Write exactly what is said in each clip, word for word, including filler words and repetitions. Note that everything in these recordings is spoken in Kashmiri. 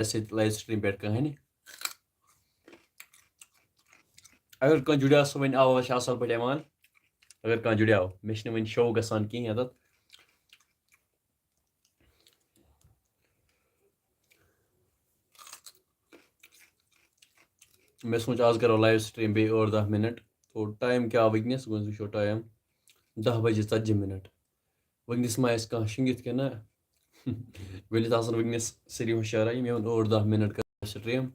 اَسہِ سۭتۍ لایِو سٹریٖم پٮ۪ٹھ کٕہٕنۍ۔ اگر کانٛہہ جُڑیو سُہ وۄنۍ آواز چھِ اَصٕل پٲٹھۍ یِوان۔ اگر کانٛہہ جُڑیو، مےٚ چھِنہٕ وۄنۍ شو گژھان کِہیٖنۍ یَتَتھ۔ مےٚ سوٗنٛچ آز کَرو لایِو سٹریٖم بیٚیہِ ٲٹھ دَہ مِنَٹ۔ تو ٹایم کیٛاہ وٕنکیٚنَس؟ وۄنۍ وٕچھو ٹایم، دَہ بجے ژَتجی مِنَٹ۔ وٕنکیٚنَس ما آسہِ کانٛہہ شِنٛگِتھ کِنہٕ نہ؟ گۄڈٕنٮ۪تھ آسَن وٕنکیٚنَس سٲری ہُشار، یِم یِوان ٲٹھ دَہ مِنَٹ کَرو سٹریٖم۔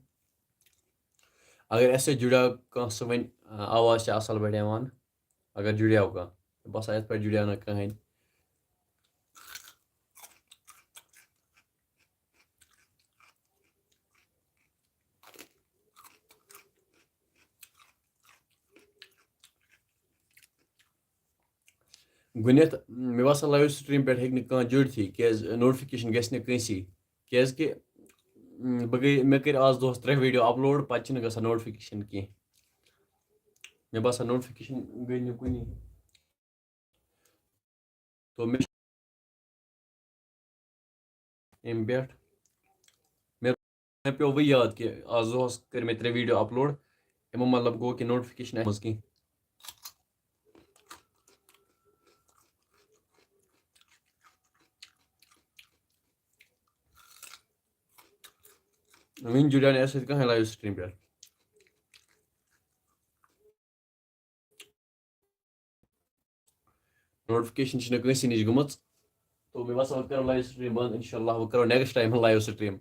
اگر اَسہِ سۭتۍ جُڑیو کانٛہہ، سُہ وۄنۍ آواز چھِ اَصٕل پٲٹھۍ یِوان، اگر جُڑیو کانٛہہ، باسان یِتھ پٲٹھۍ جُڑیو نہٕ کٕہٕنۍ۔ گۄڈٕنٮ۪تھ، مےٚ باسان لایِو سٹریٖم پٮ۪ٹھ ہیٚکہِ نہٕ کانٛہہ جُڑتھٕے، کیٛازِ نوٹفِکیشن گژھِ نہٕ کٲنٛسی۔ کیٛازِ کہِ، م، بہٕ گٔے، مےٚ کٔرۍ آز دۄہَس ترٛےٚ ویٖڈیو اپلوڈ، پَتہٕ چھِنہٕ گژھان نوٹفِکیشن کینٛہہ۔ مےٚ باسان نوٹفِکیشن گٔے نہٕ کُنی۔ تو مےٚ چھُ اَمہِ پٮ۪ٹھ، مےٚ، مےٚ پیوٚو وۄنۍ یاد کہِ آز دۄہَس کٔرۍ مےٚ ترٛےٚ ویٖڈیو اپلوڈ، اَمیُک مطلب گوٚو کہِ نوٹفِکیشن آسہِ منٛز کینٛہہ۔ وٕنہِ جُڑیو نہٕ اَسہِ سۭتۍ کٕہٕنۍ لایِو سٹریٖم پٮ۪ٹھ۔ نوٹفِکیشن چھِنہٕ کٲنٛسی نِش گٔمٕژ۔ تو مےٚ باسان، وۄنۍ کَرو لایِو سٹریٖم بنٛد، اِنشاء اللہ، وۄنۍ کَرو نیکسٹ ٹایم لایِو سٹریٖم۔